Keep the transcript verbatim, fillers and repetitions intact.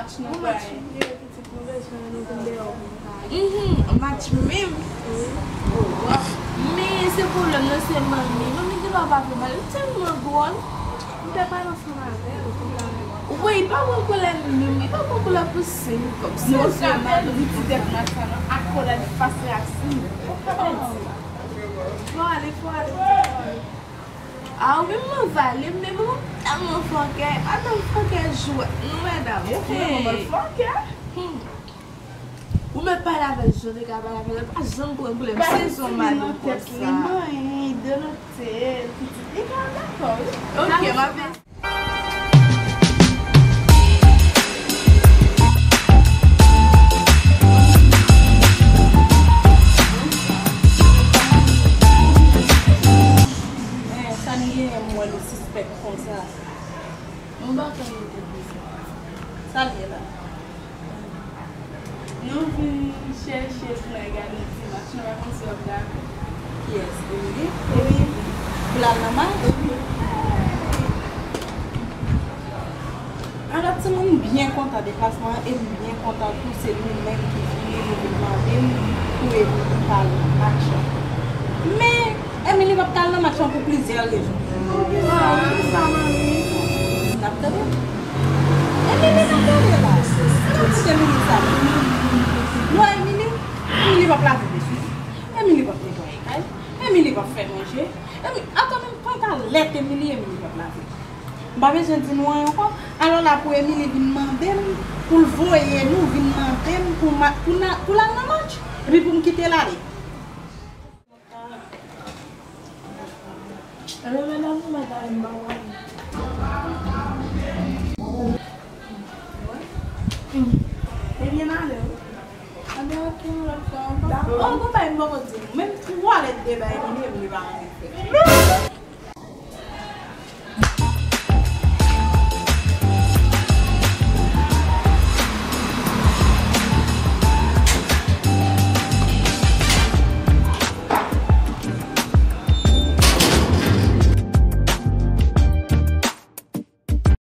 Bon match, pitit, nou bezwen nou vin deyò pou nou ka. Mhm, match menm. Men se pwoblèm nan, se manmi. Manmi gen dwa pa fè mal, li tèlman dwòl. M te pale ansanm avè l, konsa. Wi, li pa pran koulè li menm, li pa pran koulè pou sè li, kòm se Nou se ka pèdi ti tèt match sa non, ak koulè li fas reyaksyon. Fò ale, fò ale, fò ale. A wi, m anvale, men mwen tèlman fòkè, pa tann fòkè jwèt non, medam. Yo fè mwen fòkè. Hmm. Ou mèt pale avè l jan w te ka pale avè l, pa janm pran koulè m, se yon madanm konsa. Li manyen, de note, pitit, li ka dakò, wi. Ok, m ap Eh, sa n genyen, m wè nou sispèk konsa. Yon bagay yo te bezwen. Sa l ye la? Nou vin chèche pou n al gade yon ti match, nou pa konn si w ap dakò. Kiyès? Emily? Emily. Pou l al nan match? Alò, timoun, m byen kontan deplasman an e m byen kontan tou se nou menm ki vini, nou vin mande m pou Emily t al nan match la. Men, Emily p ap t al nan match lan pou plizyè rezon. Ah, wi, sa, manmi. N ap tande. Emily n ap tande la. N ap koute Emily sa. Nou wè Emily, Emily p ap lave veso. Emily p ap netwaye kay. Emily p ap fè manje. Emily, atò menm pantalèt Emily, Emily p ap lave. M pa bezwen di nou anyen ankò. Alò la pou Emily vin mande m, pou l voye nou vin mande m pou ma, pou na, pou l al nan match. Epi pou m kite l ale. Ebyen, medam, nou mèt ale, m pa wè. Ebyen, n ale, wi. Ebyen, ok, yon lòt fwa ankò. Dakò. Oh, gon bagay m poko di nou. Menm twalèt de bay Emily, Emily pa anvi fè.